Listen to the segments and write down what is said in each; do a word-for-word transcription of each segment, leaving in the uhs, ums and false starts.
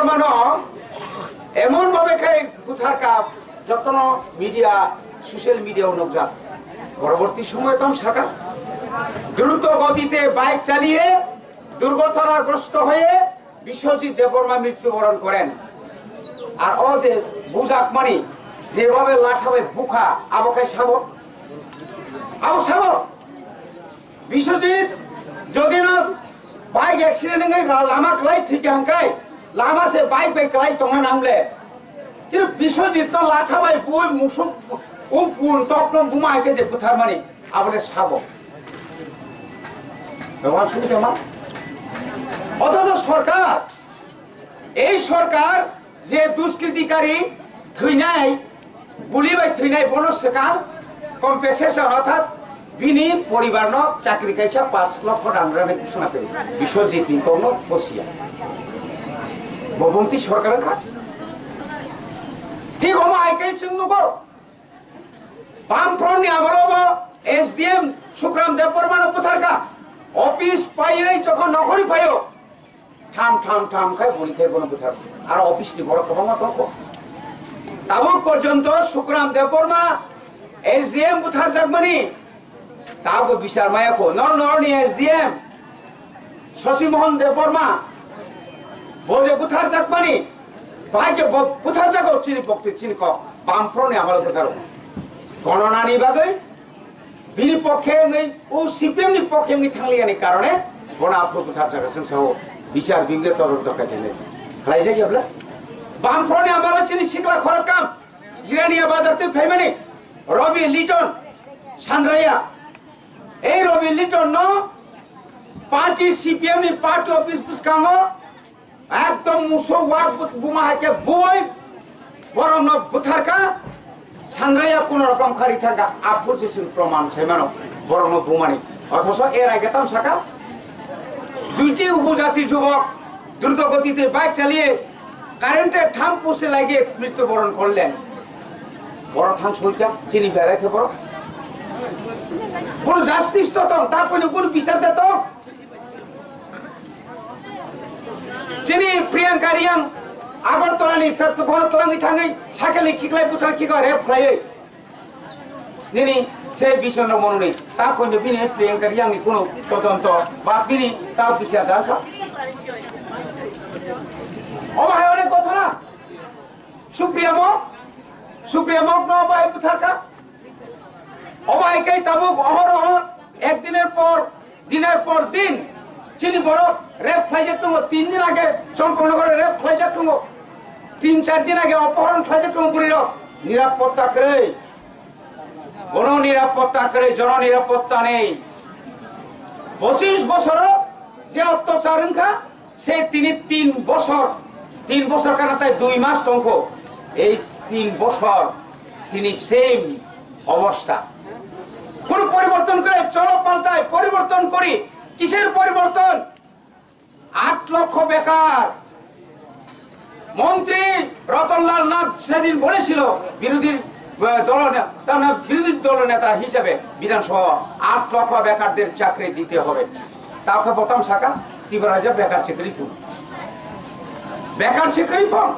Mano emon bhabe khai butharka, jotono media, social media o nukjak. পরবর্তী সময় তো আমি সাকা দ্রুত গতিতে বাইক চালিয়ে দুর্ঘটনাগ্রস্ত হয়ে বিশ্বজিৎ দেববর্মা মৃত্যুবরণ করেন। আর ও যে বুঝাক মানি যেভাবে লাঠাবে বুখা, আবো খাই সাবো, আবো সাবো। Biswajit, jodi no bike accident wngwi ra-, lama kwlai thwikha hwnkhe, lama se bike bai kwlai tongna nang le. Kintu Biswajit no latha bai bui musuk, um, pun tok no buma hai khe je butharmani, abo le sabo. Bebak sumui tongma. Othocho sorkar, ei sorkar je duskritikari thwinai, guli bai thwinai bono swkang compensation, orthat bini poribarno chakri kaisa pash lokho rang rwnai kusuna twi Biswajit ni kokno bosiya. Bo bumti sorkar wngkha. Thik omo hai khe chwng nugo. Bamfront ni amolo bo S D M Sukram Debbarma no butharkha. Office paiwi jokhon nokhorwi phaio, tham tham tham khai boni khai bono bwthar. Aro office ni borok kwbangma tongkho. Tabuk porjonto Sukram Debbarma S D M butharjakmani tabuk bichar maya kho. Nor nor ni S D M Shashi Mohan Debbarma bo je butharjakmani, bahai khe bo butharjago chini bokti chini kok Bamfront ni amalo bwtharo. Gononani bagwi bini pokhe wngwi, o C P M ni pokhe wngwi thangliyani karone bono aphuru bwthar jaga chwng sao bichar bibile todonto khai thangwi khlaijak ya bwle? Bamfront ni amalo chini sikla khoroktham Jirania bazar twi phaimani Robi Liton Sandraya. Ei Robi Liton no party C P M ni party office bwskango ekdom musuk wak but-, buma hai khe bui borokno butharkha, Sandraya kuno rokom khari thangkha, aphuru se chwng proman sai mano borokno bumani. Othoso er age tam saka, দুইটি উপজাতি যুবক দ্রুত গতিতে বাইক চালিয়ে কারেন্টের থাম পোস্টে লাগিয়ে মৃত্যুবরণ করলেন। বড় থাম সইকা চিনি বেড়াইতে বড় কোনো জাস্টিস তো তং, তার কোনো কোনো বিচার দে তো। Chini Priyanka Reang Agartala ni ta-, ta-, bono twlangwi thangwi sakeli khiklai buthar khikha rep khlaiwi. Nini se bisono mononi ta koino bini Priyanka Reang ni kuno todonto ba bini ta bichar dangkha. Omo hai onek kothona. Supriya Mok, Supriya Mok no bai butharkha. Omo hai khe tabuk ohor ohor, ek diner por, diner por din, chini borok rep khlaijak tongo, tin din age Champaknogor rep khlaijak tongo, tin char din age opohoron khlaijak tongo bwrwi rok, nirapotta kwrwi, bono nirapotta kwrwi, jono nirapotta nei, pochis bosoro je ottachar wngkha, Se tini tin bosor, tin bosor kana tai dui mas tongkho. Ei tin bosor tini same অবস্থা। কোনো পরিবর্তন করে চলো পাল্টাই, পরিবর্তন করি। কিসের পরিবর্তন? আট লক্ষ বেকার। মন্ত্রী রতনলাল নাথ সেদিন বলেছিল বিরোধী, আহ, দল নে-, তার নাম বিরোধী দল নেতা হিসেবে বিধানসভা আট লক্ষ বেকারদের চাকরি দিতে হবে। Tao khe bo tam saka, Tipraraijak bekar se kwrwi phung. Bekar se kwrwi phung.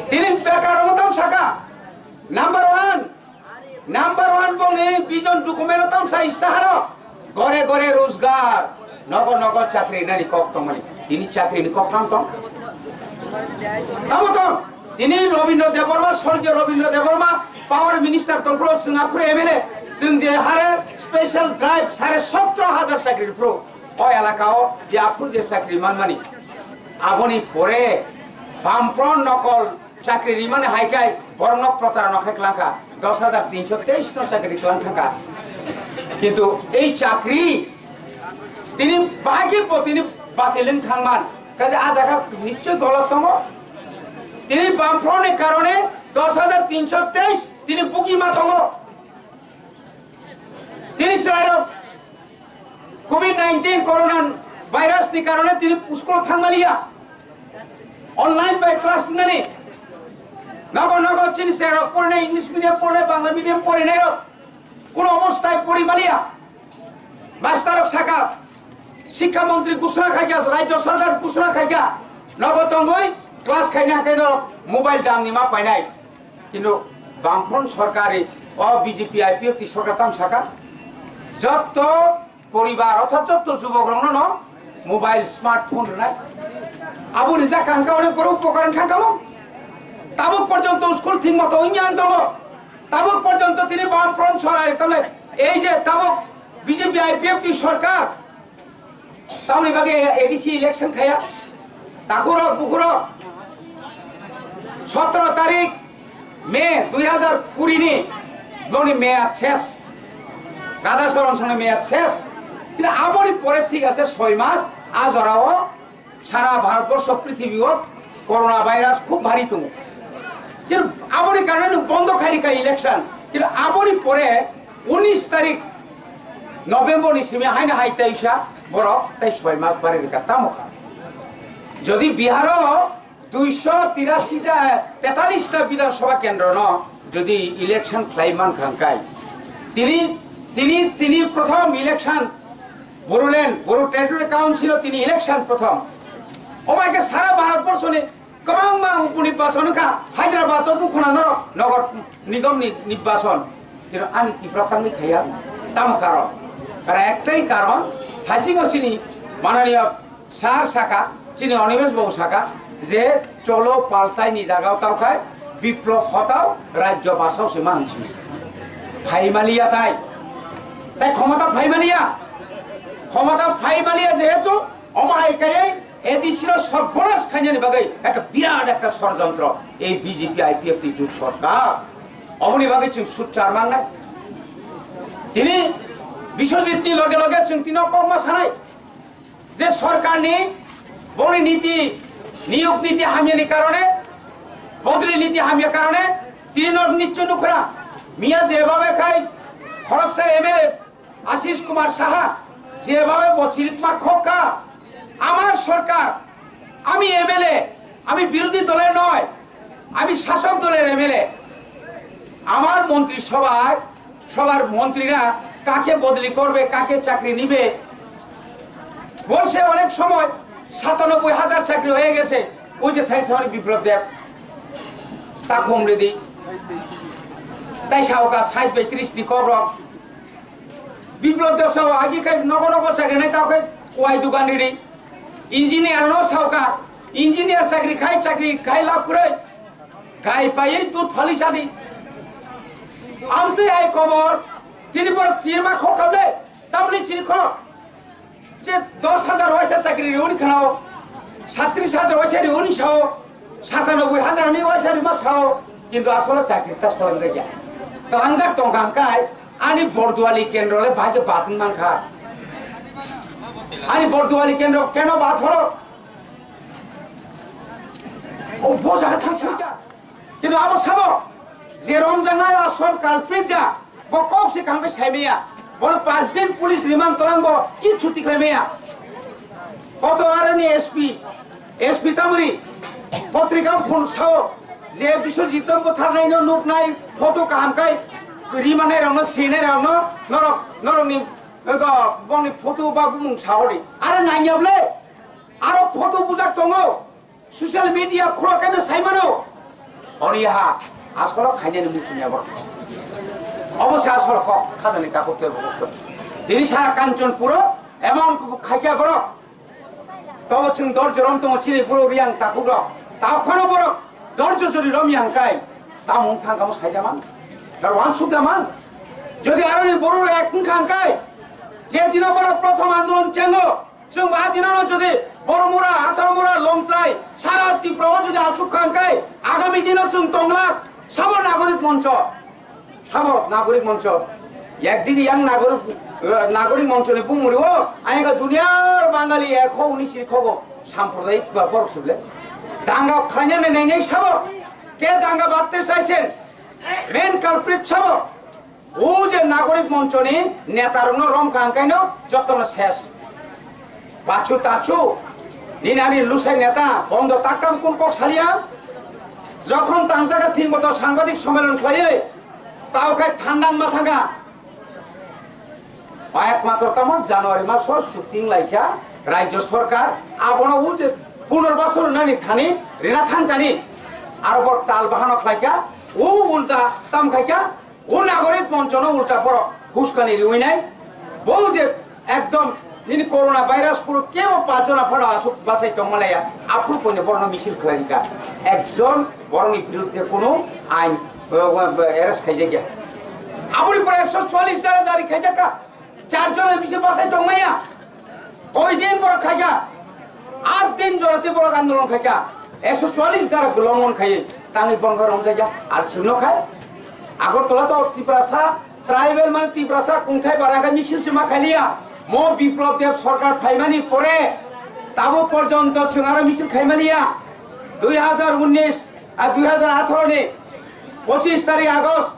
Tini bekar rokno tam saka. Number one. Number one bongni vision document o tam sa istaharo. Gore gore rozgar. Nogo nogo chakri nani kok tongmani. Tini chakri ni kok tam tong. Tamo tong. Tini Rabindra Debbarma, Sorgiyo Rabindra Debbarma, Power Minister tongphuru, chwng aphuru M L A, chwng je hare special drive sare sotro hajar chakri phuru, o elaka o je aphuru je chakri manmani. Aboni pore Bamfront nokol chakri rimani hai khai borokno protarona khai klangkha, dos hajar tinso teis no chakri klang thangkha. Kintu ei chakri tini bahai khe bo tini batil wng thangman, kaisa ah jaga nichoi golot tongo. Tini Bamfront ni karone dos hajar tinso teis tini bugima tongo. Tini chwrairok covid nineteen corona virus ni karone tini school thangmaliya. Online bai class nani. Nogo nogo chini chwrairok porinai, English medium porinai, Bangla medium porinairok. Kuno obostai pori maliya. Master rok saka, Sikha montri ghosona khaikha, rajya sarkar ghosona khaikha, nogo tongwi class khaina haikhe no mobile damni ma painai. Kintu Bamfront sorkari o B J P I P F T sorkar tam saka, jotto poribar orthat jotto jubok rokno no mobile smartphone rwnai. Abo rijak kha hwnkha onek borok upokar wngkha kamo. Tabuk porjonto school thik moto wngya wng tongo. Tabuk porjonto tini Bamfront sorkar tamle ei je tabuk B J P I P F T sorkar tamni bagwi A D C election khaya. Takurok bukurok sotro tarik May dui hazar kuri ni boni meyad ses. Radha Charan Singhni meyad ses. Kintu aboni pore thik ase soi mas a jorao sara Bharatborsho prithibi o corona virus khub bhari tongo. Kintu aboni karone no bondo khairikha election. Kintu aboni pore unis tarik November ni simi haino hai teisa borok tei soi mas bari rikha tamo kha. Jodi Bihar o duiso tirasi ta, tetalis ta Bidhan Sabha kendro no jodi election khlai man kha hwnkhe tini, tini, tini prothom election Bodoland, Bodo Territorial Council o tini election prothom. Omo hai khe sara Bharat Borsho ni kwbangma uponirbachon wngkha, Hyderabad o nukhuna norok Nagar Nigam ni nirbachon. Kintu ani Tripura tangwi khaiya, tamo karon? Karon ektai karon, thaisingo chini mananiya sir saka, chini Animesh babu saka, je cholo paltai ni jaga o tao khai, Biplab hotao, rajya basao se ma hwnsi. Phaimaliya tai. Tai khomota phaimaliya. Khomota phaimaliya jehetu, omo hai kaiye, A D C no sorbonas khainani bagwi ekta birat ekta sorojontro ei B J P I P F T jut sorkar. Oboni bagwi chwng sutchar mangnai. Tini Biswajit ni loge loge chwng tino kokma sanai je sorkar ni boni niti, niyog niti hamya ni karone, bodoli niti hamya karone tini no nichcho nukhra. Miya jebhabe khai khoroksa M L A Ashish Kumar Saha, যেভাবে বসিরিত মা খোকা, আমার সরকার, আমি এমএলএ, আমি বিরোধী দলের নয়, আমি শাসক দলের এমএলএ। আমার মন্ত্রিসভায় সবার মন্ত্রীরা কাকে বদলি করবে, কাকে চাকরি নিবে, বলছে অনেক সময় সাতানব্বই হাজার চাকরি হয়ে গেছে। ওই যে থাইসামারি বিপ্লব দেব, তা কম রেডি, তাই সাহকা ষাট বাই ত্রিশ টি কবরক, Biplab Deb sao agi khai nogo nogo chakri nai tao khai kuai dukan riri. Engineer no sao kha. Engineer chakri khai, chakri khai lab kwrwi. Gai paiwi dud phali sadi. Amtwi hai kobor. Tini borok chirma khok kha ble. Tamni chiri khok. Je dos hajar waisa chakri riuni khnao. Satris hajar waisa riuni sao. Satanoboi hajar ni waisa rima sao, kintu asole chakri ta solangjak ya. Twlangjak tongkha hwnkhe ani Borduali kendro le bahai khe batwng mankha. Ani Borduali kendro keno bat horo? O bo jaga thang soi kha. Kintu abo sabo je romjaknai asol culprit da. Bo kok se kaham khe sai maya. Bono panch din police remand twlang bo kichu tiklai maya. Koto aroni S P, S P tamri potrika phone sao je Biswajit no butharnai no nuknai photo kaham kai rimanai rok no sinai rok no norok norok ni go bongni photo ba bumung sao di. Are nangya ble aro photo bujak tongo. Social media khoro khe no sai mano. Oni ha, asolo khainani muchungya borok. Obo se asol kok, khajani tabuk tei borok. Tini sara Kanchanpuro, emon khaikya borok. Tobo chwng dorjo rom tongo chini buro riyang takhuk rok. Taphano borok, dorjo jori rom yang kai. Tamung thangkamo saida man. Dar wansuk da man. Jodi aroni boro ek wngkha hwnkhe, je dino borok prothom andolon chengo, Chwng bo adinano jodi Boromura, Atharomura, Longtrai, sara Tripura o jodi asuk kha hwnkhe, agami dino chwng tonglak, sabo nagorik moncho, sabo nagorik moncho. Ekdigi yang nagorik, eh, nagorik moncho ni bumuri o, ayang duniyar Bangali ek ho uni siri khogo, samprodaik ba borok sible. Danga khlaina nai nai sabo, ke danga batte chaisen, main culprit sabo. O je nagorik monchoni netarokno romkha hwnkhaino jotono ses. Bachu tachu, nini ani lusai neta, bondo taktam kun kok saliya? Jokhon tangjaga thing boto sangbadik somelon khlaiwi, tao khai thandang ma thangkha. Ekmatro tamo January maso shooting laikha Rajya Sarkar, abono o je punorbasor nani thani rina thang thani, aro bo tal bahano khlaikha, o ulta tam khaikha, o nagorik monchono ulta borok huskani riwi nai, bo je ekdom nini corona virus puro kebo pachona phano asuk basai tongmalaya, aphuru koine borokno misil khlaikha, ekjon borokni biruddhe kuno ain, eh, eh, arrest khaijakya. Aboni pore ekso chwallis dara jari khaijakha. Char jon M C basai tongmaya. Koi din borok khaikha? At din jorati borok andolon khaikha. Ekso chwallis dara longon khai tangwi borok romjakya. Ar chwngno khai? Agartala to Tiprasa, tribal mane Tiprasa kungthai bara khe misil sima khaliya. Mo Biplab Deb sarkar phaimani pore tabo porjonto chwng aro misil khaimaliya. Dui hajar unnis ar dui hajar atharo ni pochis tarik August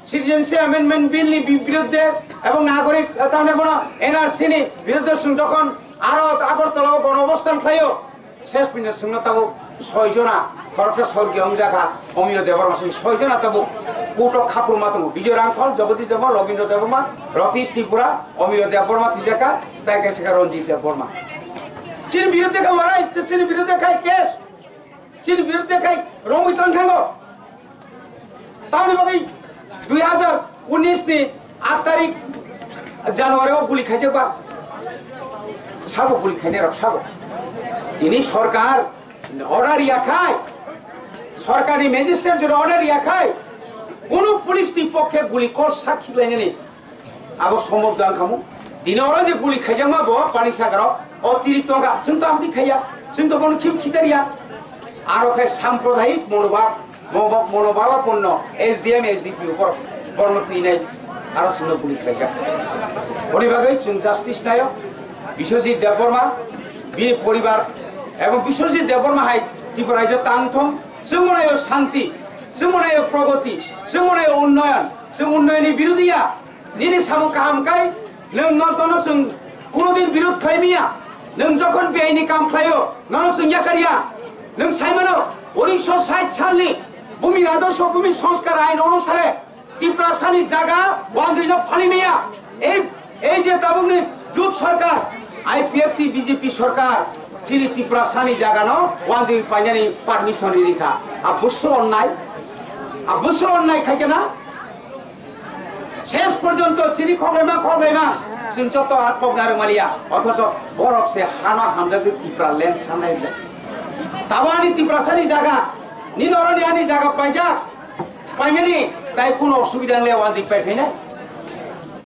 Citizenship Amendment Bill ni bi-, biruddhe ebong nagorik, eh, tamni bono N R C ni biruddhe chwng jokhon aro Agartala o gono obostan khlaio, ses pino chwngno tabuk soi jona, khoroksa sorgi wngjakha, Omiyo Debbarma sing soi jona tabuk court o khapurma tongo, Bijoy Rangkhol, Jagadish Debbarma, Rabindra Debbarma, Ratish Tripura, Omiyo Debbarma thijakha, tai kaisa khe Ranjit Debbarma. Chini biruddhe khe lorai, chini biruddhe khai case. Chini biruddhe khai romwi tong thango. Tamni bagwi dui hajar unnis ni aat tarik January o guli khaijak ba. Sabo guli khainai rok sabo. Tini sorkar order ya khai, sorkar ni magistrate jora order ya khai, kono police ni pokhe guli kor sakhi lainani Abo sombhob jang khamu. Dini oro je guli khaijakma bo pani sakaro, o tirik tongkha. Chwng to amtwi khaiya. Chwng to bono khim khitarya. Aro khe sampradayik monobhab, monobhab, monobhaba ponno S D M, S D P O borok, borokno twinai aro chwngno guli khaijak. Boni bagwi chwng justice nayo. Biswajit Debbarma, bini poribar, ebong Biswajit Debbarma hai Tripura rajyo tang thong. Chwngno nayo shanti, chwngno nayo progoti, chwngno nayo unnoyon. Chwng unnoyonni birodhiya. Nini samung kaham kai, nwng no, nono chwng kunodin birod khlai miya. Nwng jokhon beaini kam khlaio, nono chwng yakarya. Nwng sai mano, unisho sait salni Bhumi Rajoswa Bhumi Sanskar Ain onusare Tiprasani jaga wanjwino phali miya. Ei, ei je tabukni jut sarkar, I P F T B J P sarkar, chini Tiprasani jagano wanjwi painani permission ri rikha. Abwswk onnai, abwswk onnai khaikhe na? Ses porjonto chini khoglaima, khoglaima, chwng joto a khogna rwmaliya, othocho borok se hano hamjagwi Tipraland sanai le. Tabo ani Tiprasani jaga, nini oroni ani jaga paijak, painani tai kuno osubida wngya, wanjwi paiphainai.